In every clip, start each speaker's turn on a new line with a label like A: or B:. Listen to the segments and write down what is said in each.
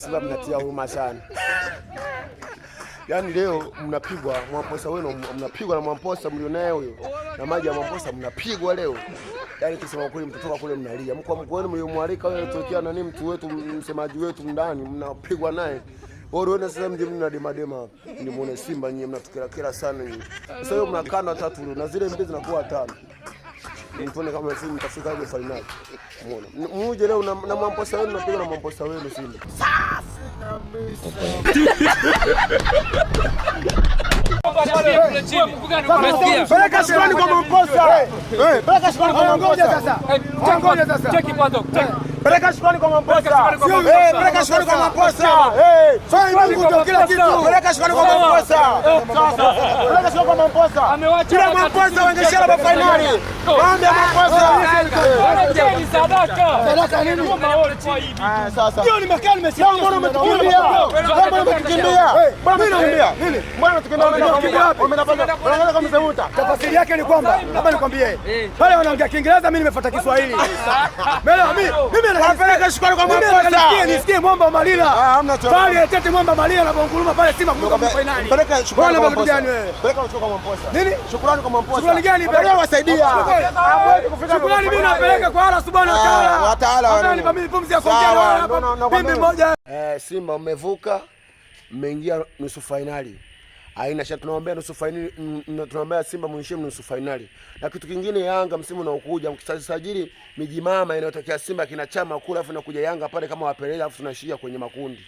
A: Simba mnatia huruma sana. Yaani leo mnapigwa Mwamposa wenu, mnapigwa na Mwamposa mlionaye huyo na maji ya Mwamposa mnapigwa leo. Yaani kusema kweli mtatoka kule mnalia. Mko mko wenu mliomwalika wewe tokea nani mtu wetu msemaji wetu ndani mnapigwa naye. Wewe wewe sasa mje mna dema dema hapa. Ni muone Simba nyinyi mnatukera kera sana nyinyi. Sasa hiyo mnakana tatu leo na zile mbili zinakuwa tano. Mtuone kama Simba mtafika hapo finali. Muone. Muje leo na Mwamposa wenu mnapiga na Mwamposa wenu Simba.
B: Peleka shukrani kwa Mwamposa. Peleka shukrani kwa Mwamposa sasa. Ngoja sasa.
C: Cheki kwanza.
B: Peleka shukrani kwa Mwamposa. Peleka shukrani kwa Mwamposa.
C: Shukrani
B: Mungu ndio kila kitu. Peleka shukrani kwa Mwamposa. Sasa. Peleka shukrani kwa Mwamposa. Bila Mwamposa wangeishia robo finali. Maombi ya Mwamposa.
C: Wanacheni sadaka.
B: Sadaka nini? Sasa.
D: Hiyo nimekaa nimesikia.
B: Mbona umetukimbia? Mbona umetukimbia? Mbona umetukimbia? Mbona umetukimbia? Unaenda kama mzee Muta.
D: Tafasiri yake ni kwamba labda nikwambie, pale wanaongea Kiingereza, mimi nimefuata Kiswahili. Umeelewa? Mimi
B: Wapeleke shukrani kwa
D: mimi
B: Mwamposa.
D: nisikie mwamba wa Malila.
B: Ah, hamna cha.
D: Pale tete mwamba Malila na nguruma pale Simba kutoka finali.
B: Peleka shukrani kwa
D: Bwana kitu
B: Mwamposa.
D: gani wewe?
B: Peleka shukrani kwa Mwamposa.
D: Nini?
B: Shukrani kwa Mwamposa.
D: Shukrani gani?
B: Peleka wasaidia. Hamwezi kufika
D: Shukrani mimi napeleka kwa Allah subhanahu wa ta'ala.
B: Ah, wataala wa
D: Ambaye
B: nini?
D: nipa mimi pumzi ya kuongea
B: Sawa,
D: na hapa.
B: ndo
D: Pimbi moja.
A: Simba mmevuka, mmeingia nusu fainali. Haina shaka tunaombea nusu fainali, tunaombea Simba mwishie nusu fainali. Na kitu kingine Yanga msimu unaokuja mkisajili mijimama inayotokea Simba kina Chama kule afu inakuja Yanga pale kama wapelele afu tunashia kwenye makundi.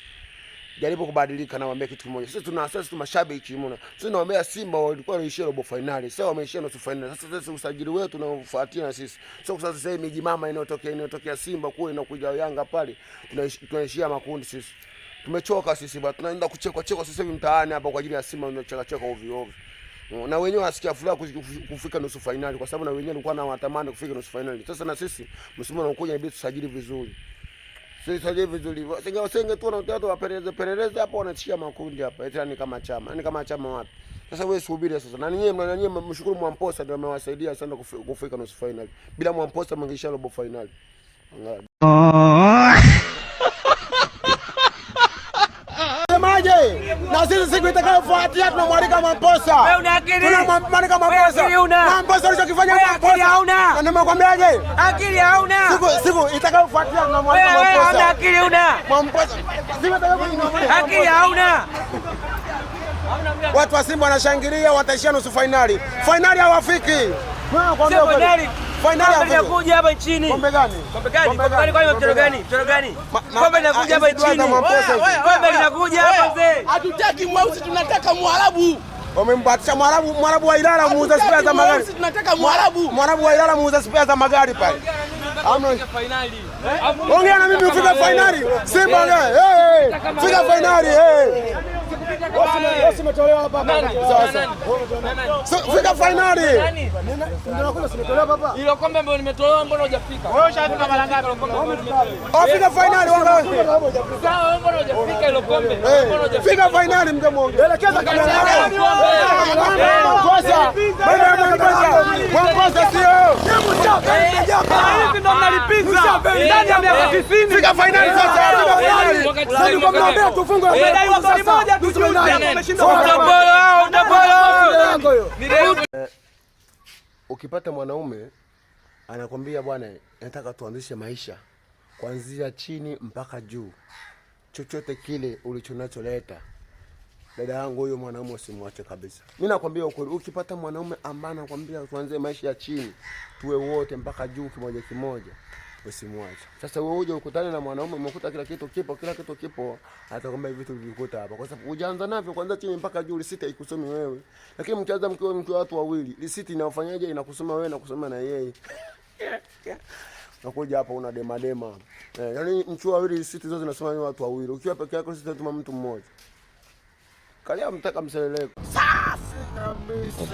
A: Jaribu kubadilika na waambie kitu kimoja. Sisi tuna sisi mashabiki mna. Sisi tunaombea Simba walikuwa wanaishia robo finali. Sasa wameishia nusu finali. Sasa sisi usajili wetu unaofuatia na sisi. Sio kwa sasa miji mama inayotokea Simba kule inakuja Yanga pale. Tunaishia makundi sisi. Tumechoka sisi bwana, tunaenda kuchekwa chekwa sasa hivi mtaani hapa kwa ajili ya Simba tunacheka cheka ovyo ovyo. Na wenyewe wasikia furaha kufika nusu finali kwa sababu na wenyewe walikuwa na watamani kufika nusu finali. Sasa na sisi msimu unaokuja inabidi tusajili vizuri. Sisi sajili vizuri. Wasenge wasenge tu na watu wapeleleze peleleze hapo wanachia makundi hapa. Eti ni kama chama. Ni kama chama wapi? Sasa wewe subiri sasa. Na ninyi na ninyi mshukuru Mwamposa ndio amewasaidia sana kufika nusu finali. Bila Mwamposa mngeishia robo finali. Angalia.
B: Semaje? Na sisi siku itakayofuatia tunamwalika Mwamposa.
E: Wewe una akili?
B: Tunamwalika Mwamposa.
E: Wewe akili huna?
B: Mwamposa ulichokifanya
E: Wewe
B: Mwamposa.
E: akili hauna?
B: Na nimekwambiaje?
E: Akili hauna.
B: Siku itakayofuatia tunamwalika
E: Wewe hauna
B: Mwamposa.
E: akili huna.
B: Mwamposa. Siku itakayofuatia
E: Akili hauna.
B: Watu wa Simba wanashangilia wataishia nusu fainali. Fainali hawafiki. Mimi nakwambia
E: Sio
B: kweli.
E: finali.
B: Fainali
E: Kombe
B: hawafiki.
E: linakuja hapa nchini.
B: Kombe gani?
E: Kombe gani? Kombe gani? Kwani mchezo gani? Mchezo gani? Kombe linakuja hapa
B: hizi dua za
E: nchini.
B: Mwamposa hizi.
E: Kombe linakuja hapa mzee.
F: Hatutaki mweusi, tunataka Mwarabu.
B: Wamempatisha Mwarabu, Mwarabu wa Ilala muuza spea za
F: Hatutaki
B: magari.
F: mweusi, tunataka Mwarabu.
B: Mwarabu wa Ilala muuza spea za magari pale. Hamna. Ongea na mimi ufike finali. Simba ongea. Hey, hey. Fika finali. Hey.
D: Wewe umetolewa hapa hapa.
B: Sasa. So, fika finali.
D: Ndio kule umetolewa hapa.
C: Ilo kombe ambalo nimetolewa mbona hujafika? Wewe ushafika mara ngapi?
B: Oh, fika finali wanga.
C: Sawa, wewe mbona hujafika ilo kombe?
B: Hey.
C: Mbona hujafika?
B: Fika finali mje muongee.
D: Elekeza kamera yako.
B: Mwamposa. Baba Mwamposa. Mwamposa sio.
D: Hivi ndo mnalipiza ndani ya miaka 90.
B: Fika finali sasa. Fika finali.
D: Sasa ndio mnaombea tufungwe
E: Umedaiwa goli moja tu juzi hapo umeshindwa. Utapolo, utapolo.
A: Ukipata mwanaume anakwambia bwana, nataka tuanzishe maisha kuanzia chini mpaka juu, chochote kile ulichonacholeta dada yangu, huyo mwanaume usimwache kabisa. Mimi nakwambia ukweli, ukipata mwanaume ambaye anakwambia tuanze maisha ya chini, tuwe wote mpaka juu kimoja kimoja, usimwache. Sasa wewe uje ukutane na mwanaume umekuta kila kitu kipo, kila kitu kipo, atakwambia hivi vitu vilikuta hapa, kwa sababu hujaanza navyo kwanza chini mpaka juu, risiti haikusomi wewe. Lakini mkianza mkiwa watu wawili, risiti inafanyaje? Inakusoma wewe na kusoma na yeye. Nakuja hapa una dema dema. Yaani mkiwa wawili risiti zote zinasoma ni watu wawili. Ukiwa peke yako risiti inatuma mtu mmoja. Kalia mtaka mseleleko. Safi kabisa.